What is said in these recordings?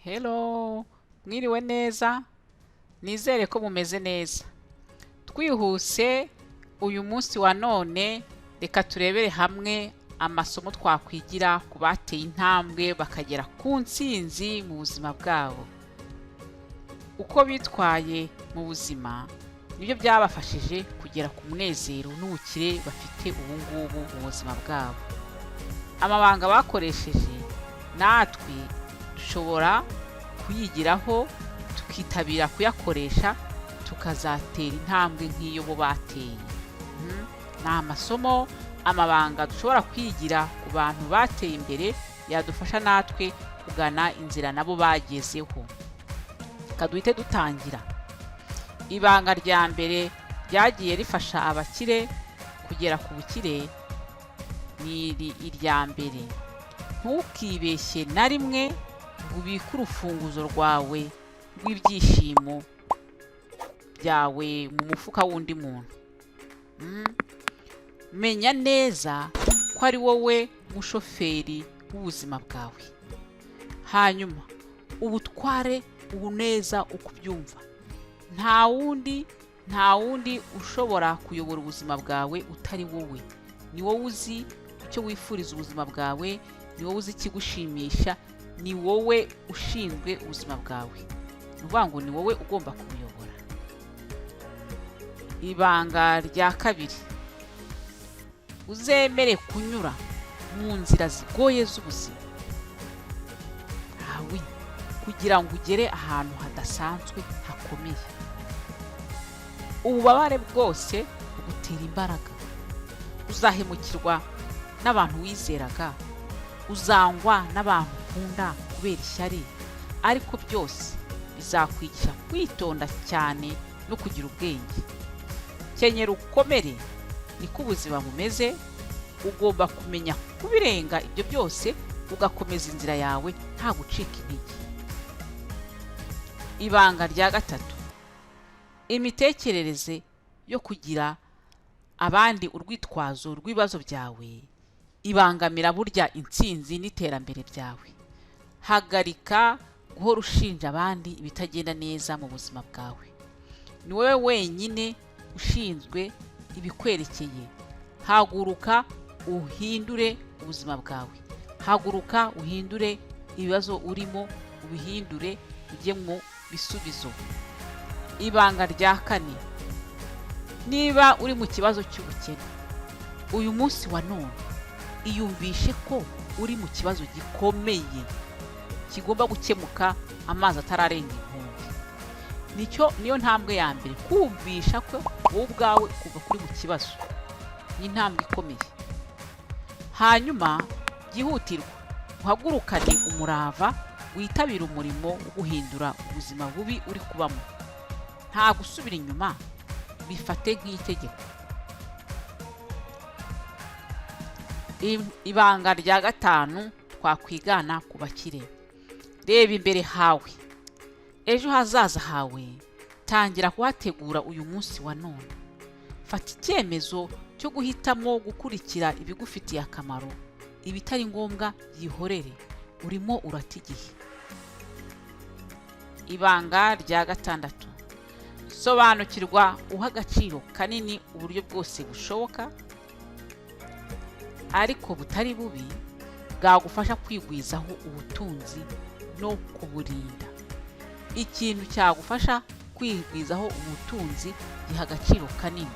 Hello, mwiriwe neza, nizere ko mumeze neza. Twihuse uyu munsi wa none, reka turebere hamwe amasomo twakwigira ku bateye intambwe bakagera ku ntsinzi mu buzima bwabo. Uko bitwaye mu buzima nibyo byabafashije kugera ku munezero n'ubukire bafite ubu ngubu mu buzima bwabo. Amabanga bakoresheje natwe dushobora kuyigiraho, tukitabira kuyakoresha, tukazatera intambwe nk'iyo bo bateye. Ni amasomo, amabanga dushobora kwigira ku bantu bateye imbere yadufasha natwe kugana inzira nabo bagezeho. Reka duhite dutangira. Ibanga rya mbere ryagiye rifasha abakire kugera ku bukire ni iri: irya mbere, ntukibeshye na rimwe ngo ubike urufunguzo rwawe rw'ibyishimo byawe mu mufuka w'undi muntu. Menya neza ko ari wowe mushoferi w'ubuzima bwawe, hanyuma ubutware neza uko ubyumva. Nta wundi ushobora kuyobora ubuzima bwawe utari wowe. Ni wowe uzi icyo wifuriza ubuzima bwawe, ni wowe uzi ikigushimisha, ni wowe ushinzwe ubuzima bwawe. Ni ukuvuga ngo ni wowe ugomba kubuyobora. Ibanga rya kabiri, uzemere kunyura mu nzira zigoye z'ubuzima hawe kugira ngo ugere ahantu hadasanzwe hakomeye. Ububabare bwose bugutera imbaraga. Uzahemukirwa n'abantu wizeraga, uzangwa n'abantu ukunda kubera ishyari, ariko byose bizakwigisha kwitonda cyane no kugira ubwenge. Kenyera ukomere, niko ubuzima bumeze. Ugomba kumenya kubirenga ibyo byose, ugakomeza inzira yawe nta gucika intege. Ibanga rya gatatu, imitekerereze yo kugira abandi urwitwazo rw'ibibazo byawe ibangamira burya intsinzi n'iterambere byawe. Hagarika guhora ushinja abandi ibitagenda neza mu buzima bwawe. Ni wowe wenyine ushinzwe ibikwerekeye. Haguruka uhindure ubuzima bwawe, haguruka uhindure ibibazo urimo, ubihindure ujye mu bisubizo. Ibanga rya kane, niba uri mu kibazo cy'ubukene uyu munsi wa none, iyumvishe ko uri mu kibazo gikomeye kigomba gukemuka amazi atararenga inkombe. Nicyo niyo ntambwe ya mbere, kumvisha ko wowe ubwawe kuva kuri mu kibazo ni intambwe ikomeye. Hanyuma byihutirwa, uhagurukane umurava, witabire umurimo wo guhindura ubuzima bubi uri kubamo. Nta gusubira inyuma, bifate nk'itegeko. Ibanga rya gatanu twakwigana ku bakire, reba imbere hawe, ejo hazaza hawe. Tangira kuhategura uyu munsi wa none. Fata icyemezo cyo guhitamo gukurikira ibigufitiye akamaro, ibitari ngombwa byihorere, urimo urata igihe. Ibanga rya gatandatu, sobanukirwa uha agaciro kanini uburyo bwose bushoboka ariko butari bubi bwagufasha kwigwizaho ubutunzi no kuburinda. Ikintu cyagufasha kwigwizaho ubutunzi giha agaciro kanini,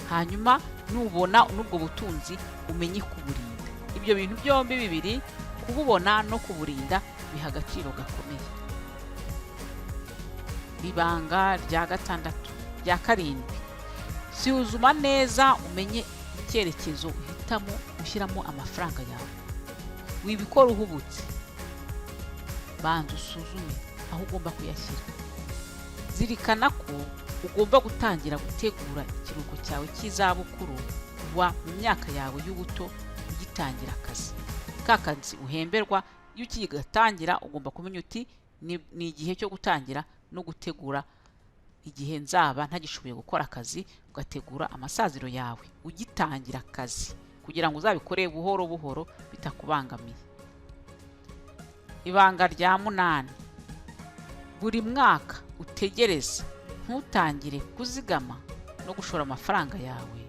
hanyuma nubona n'ubwo butunzi umenye kuburinda. Ibyo bintu byombi bibiri, kububona no kuburinda, biha agaciro gakomeye. Ibanga rya gatandatu, rya karindwi, suzuma neza umenye icyerekezo uhitamo ushyiramo amafaranga yawe. Wibikora uhubutse, banza usuzume aho ugomba kuyashyira. Zirikana ko ugomba gutangira gutegura ikiruhuko cyawe cy'izabukuru kuva mu myaka yawe y'ubuto, ugitangira akazi, ka kazi uhemberwa. Iyo ukigatangira ugomba kumenya uti ni igihe cyo gutangira no gutegura igihe nzaba ntagishoboye gukora akazi, ugategura amasaziro yawe ugitangira akazi kugira ngo uzabikore buhoro buhoro bitakubangamiye. Ibanga rya munani, Ibanga rya munani: buri mwaka utegereze, ntutangire kuzigama no gushora amafaranga yawe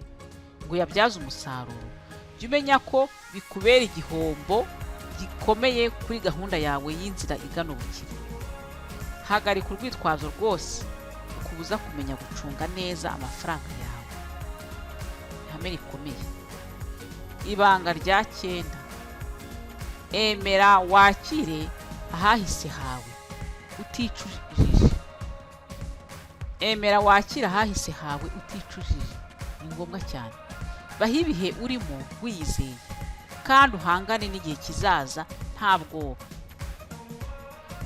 ngo uyabyaze umusaruro, jya umenya ko bikubera igihombo gikomeye kuri gahunda yawe y'inzira igana ubukire. Hagarika urwitwazo rwose rukubuza kumenya gucunga neza amafaranga yawe, ihame rikomeye. Ibanga rya cyenda: emera wakire ahahise hawe uticujije. Emera wakire ahahise hawe uticujije, ni ngombwa cyane. Baho ibihe urimo wiyizeye kandi uhangane n'igihe kizaza nta bwoba.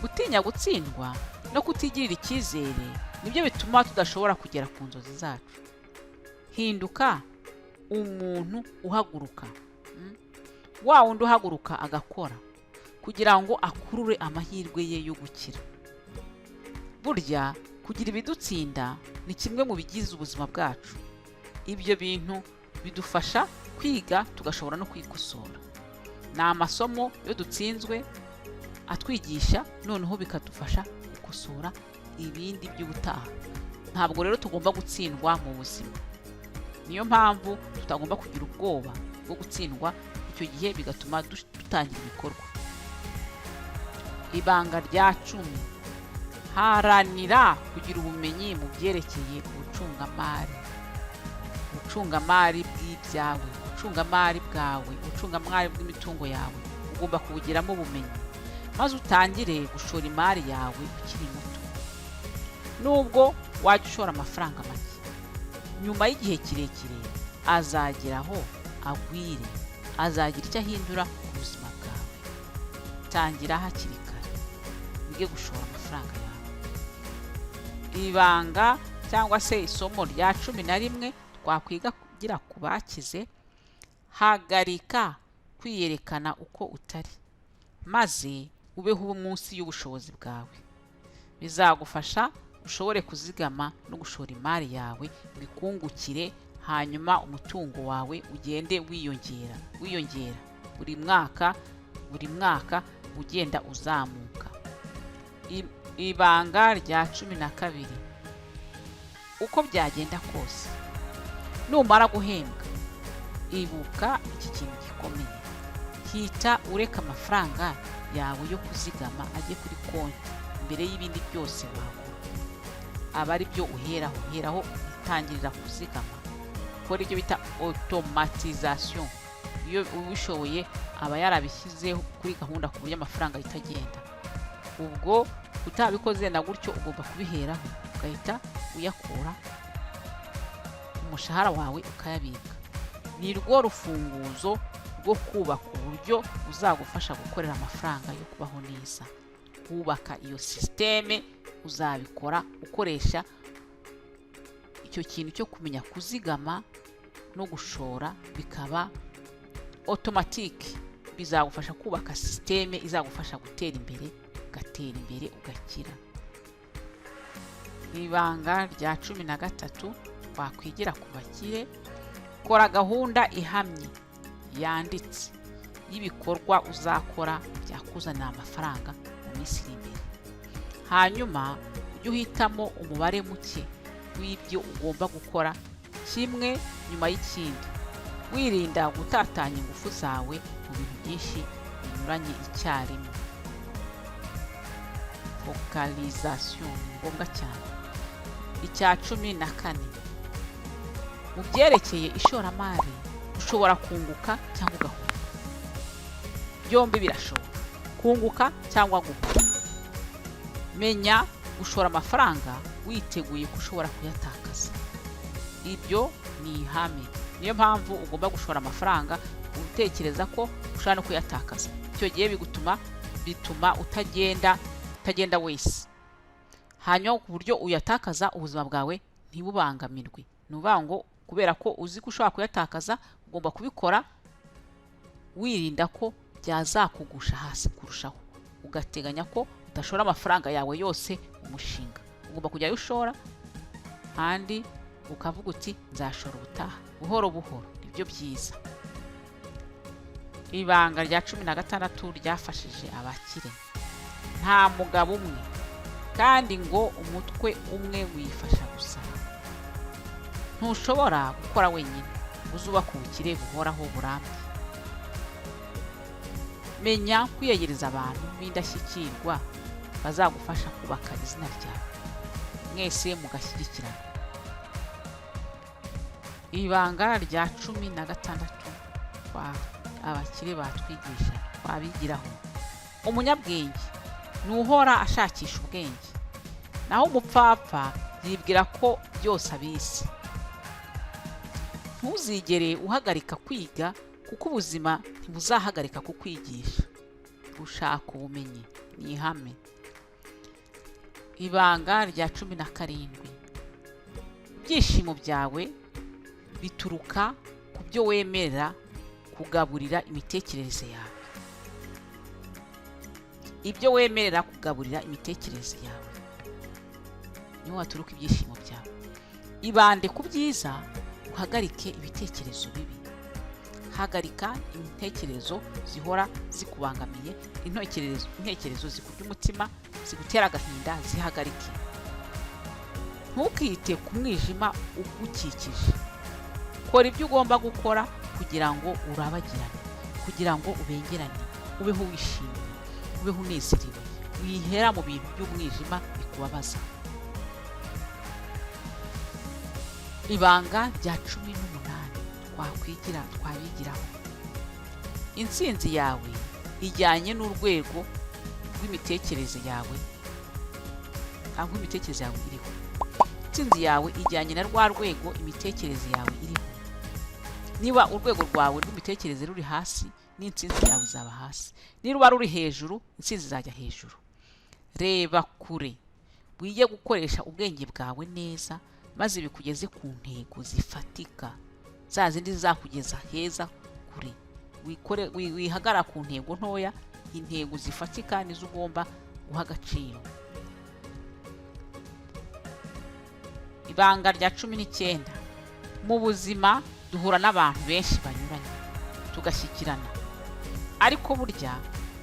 Gutinya gutsindwa no kutigirira icyizere nibyo bituma tudashobora kugera ku nzozi zacu. Hinduka umuntu uhaguruka, wa wundi uhaguruka agakora kugira ngo akurure amahirwe ye yo gukira. Burya kugira ibidutsinda ni kimwe mu bigize ubuzima bwacu. Ibyo bintu bidufasha kwiga, tugashobora no kwikosora. Ni amasomo iyo dutsinzwe atwigisha, noneho bikadufasha gukosora ibindi by'ubutaha. Ntabwo rero tugomba gutsindwa mu buzima. Niyo mpamvu tutagomba kugira ubwoba bwo gutsindwa, icyo gihe bigatuma dutangira ibikorwa. Ibanga rya 10: haranira kugira ubumenyi mu byerekeye ubucungamari, ubucungamari bw'ibyawe, ubucungamari bwawe, ubucungamari bw'imitungo yawe. Ugomba kubugiramo ubumenyi maze utangire gushora imari yawe ukiri muto. Nubwo wajya ushora amafaranga make, nyuma y'igihe kirekire azageraho agwire, azagira icyo ahindura ku buzima bwawe. Tangira hakiri kare, wige gushora amafaranga yawe. Ibanga cyangwa se isomo rya 11 twakwiga kugira ku bakize: hagarika kwiyerekana uko utari maze ubeho munsi y'ubushobozi bwawe. Bizagufasha ushobore kuzigama no gushora imari yawe ngo ikungukire, hanyuma umutungo wawe ugende wiyongera, wiyongera buri mwaka, buri mwaka ugenda uzamuka. Ibanga rya 12: uko byagenda kose, numara guhembwa, ibuka iki kintu gikomeye: hita ureka amafaranga yawe yo kuzigama ajye kuri konti mbere y'ibindi byose wagura. Aba ari byo uheraho. Uheraho utangirira kuzigama, ukora ibyo bita automatisation. Iyo ubishoboye aba yarabishyizeho kuri gahunda ku buryo amafaranga ahita agenda. Ubwo utabikoze na gutyo, ugomba kubiheraho ugahita uyakura umushahara wawe ukayabika. Ni rwo rufunguzo rwo kubaka uburyo buzagufasha gukorera amafaranga yo kubaho neza. Kubaka iyo sisiteme uzabikora ukoresha icyo kintu cyo kumenya kuzigama no gushora, bikaba automatique. Bizagufasha kubaka sisiteme izagufasha gutera imbere, ugatera imbere, ugakira. Ibanga rya 13 twakwigira ku bakire: kora gahunda ihamye yanditse y'ibikorwa uzakora byakuzanira amafaranga mu minsi iri imbere. Hanyuma ujye uhitamo umubare muke w'ibyo ugomba gukora, kimwe nyuma y'ikindi, wirinda gutatanya ingufu zawe mu bintu byinshi binyuranye icyarimwe. Focalisation ni ngombwa cyane. Icya 14: mu byerekeye ishoramari, ushobora kunguka cyangwa ugahomba. Byombi birashoboka, kunguka cyangwa guhomba. Menya gushora amafaranga witeguye ko ushobora kuyatakaza, ibyo ni ihame. Niyo mpamvu ugomba gushora amafaranga utekereza ko ushobora no kuyatakaza. Icyo gihe bigutuma bituma utagenda wese, hanyuma ku buryo uyatakaza ubuzima bwawe ntibubangamirwe. Ni ukuvuga ngo kubera ko uzi ko ushobora kuyatakaza, ugomba kubikora wirinda ko byazakugusha hasi kurushaho, ugateganya ko udashora amafaranga yawe yose mu mushinga. Ugomba kujyayo ushora kandi ukavuga uti: "Nzashora ubutaha buhoro buhoro." Nibyo byiza. Ibanga rya 16 ryafashije abakire: Nta mugabo umwe, kandi ngo umutwe umwe wifasha gusa. Ntushobora gukora wenyine uzubaka ubukire buhoraho burambye. Menya kwiyegereza abantu b'indashyikirwa bazagufasha kubaka izina ryawe, mwese mugashyigikirana. Ibanga rya 16 kwa abakire batwigisha twabigiraho: umunyabwenge ni uhora ashakisha ubwenge, naho umupfapfa yibwira ko byose abizi. Ntuzigere uhagarika kwiga, kuko ubuzima ntibuzahagarika kukwigisha. Gushaka ubumenyi ni ihame. Ibanga rya 17: ibyishimo byawe bituruka ku byo wemerera kugaburira imitekerereze yawe. Ibyo wemerera kugaburira imitekerereze yawe niho haturuka ibyishimo byawe. Ibande ku byiza, uhagarike ibitekerezo bibi. Hagarika intekerezo zihora zikubangamiye, intekerezo zikurya umutima, zigutera agahinda, zihagarike. Ntukite ku mwijima ugukikije. Kora ibyo ugomba gukora kugira ngo urabagirane, kugira ngo ubengerane, ubeho wishimye, ubeho unezerewe. Wihera mu bintu by'umwijima bikubabaza. Ibanga rya 18 twakwigira, twabigiraho: intsinzi yawe ijyanye n'urwego rw'imitekerereze yawe, aho imitekerereze yawe iriho. Intsinzi yawe ijyanye na rwa rwego imitekerereze yawe iriho. Niba urwego rwawe rw'imitekerereze ruri hasi, n'intsinzi yawe izaba hasi. Niba ruri hejuru, intsinzi izajya hejuru. Reba kure, wige gukoresha ubwenge bwawe neza, maze bikugeze ku ntego zifatika, za zindi zizakugeza heza kure. Wikore, wihagara ku ntego ntoya. Intego zifatika nizo ugomba guha agaciro. Ibanga rya 19: mu buzima duhura n'abantu benshi banyuranye, tugashyikirana, ariko burya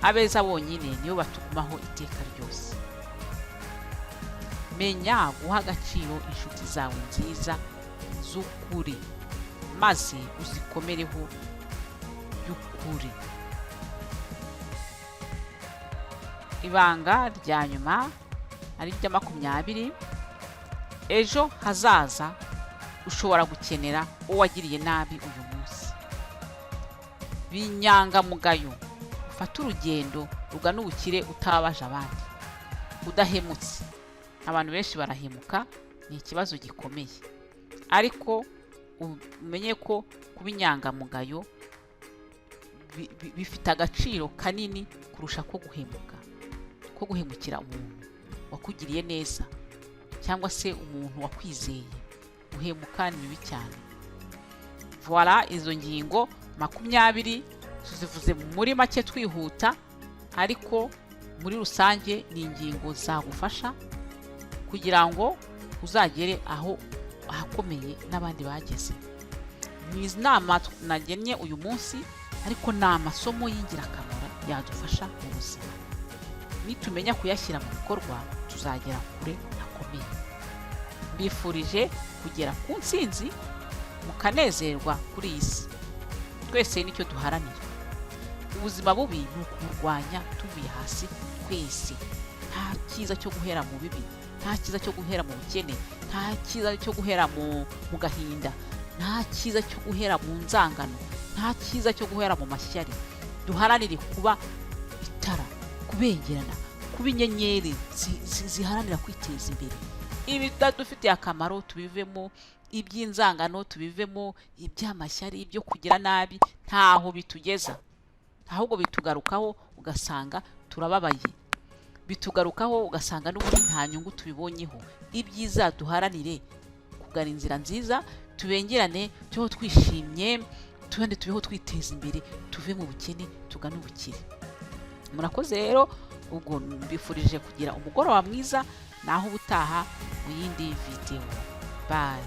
abeza bonyine nibo batugumaho iteka ryose. Menya guha agaciro inshuti zawe nziza z'ukuri, maze uzikomereho by'ukuri. Ibanga rya nyuma ari rya 20: ejo hazaza ushobora gukenera uwo wagiriye nabi uyu munsi. Binyangamugayo, ufate urugendo rugana ubukire utababaje abandi, udahemutse. Abantu benshi barahemuka, ni ikibazo gikomeye, ariko umenye ko kuba inyangamugayo bifite agaciro kanini kurusha ko guhemuka, ko guhemukira umuntu wakugiriye neza cyangwa se umuntu wakwizeye. Guhemuka ni bibi cyane. Voilà, izo ngingo 20 tuzivuze muri make twihuta, ariko muri rusange ni ingingo zagufasha kugira ngo uzagere aho ahakomeye n'abandi bageze. Ni inama nagennye uyu munsi, ariko ni amasomo y'ingirakamaro yadufasha mu buzima. Nitumenya kuyashyira mu bikorwa, tuzagera kure hakomeye. Mbifurije kugera ku ntsinzi, mukanezerwa kuri iyi si. Twese nicyo duharanira. Ubuzima bubi ni ukuburwanya tuvuye hasi twese. Nta cyiza cyo guhera mu bibi, nta cyiza cyo guhera mu bukene, nta cyiza cyo guhera mu gahinda, nta cyiza cyo guhera mu nzangano, nta cyiza cyo guhera mu mashyari. Duharanire kuba itara, kubengerana, kuba inyenyeri ziharanira kwiteza imbere. Ibitadufitiye akamaro tubivemo, iby'inzangano tubivemo, iby'amashyari, ibyo kugira nabi ntaho bitugeza, ahubwo bitugarukaho ugasanga turababaye, bitugarukaho ugasanga n'ubundi nta nyungu tubibonyeho. Ibyiza duharanire kugana inzira nziza, tubengerane, tubeho twishimye, tubone tubeho twiteza imbere, tuve mu bukene tugane ubukire. Murakoze rero, ubwo mbifurije kugira umugoroba mwiza, naho ubutaha mu yindi videwo. Bye.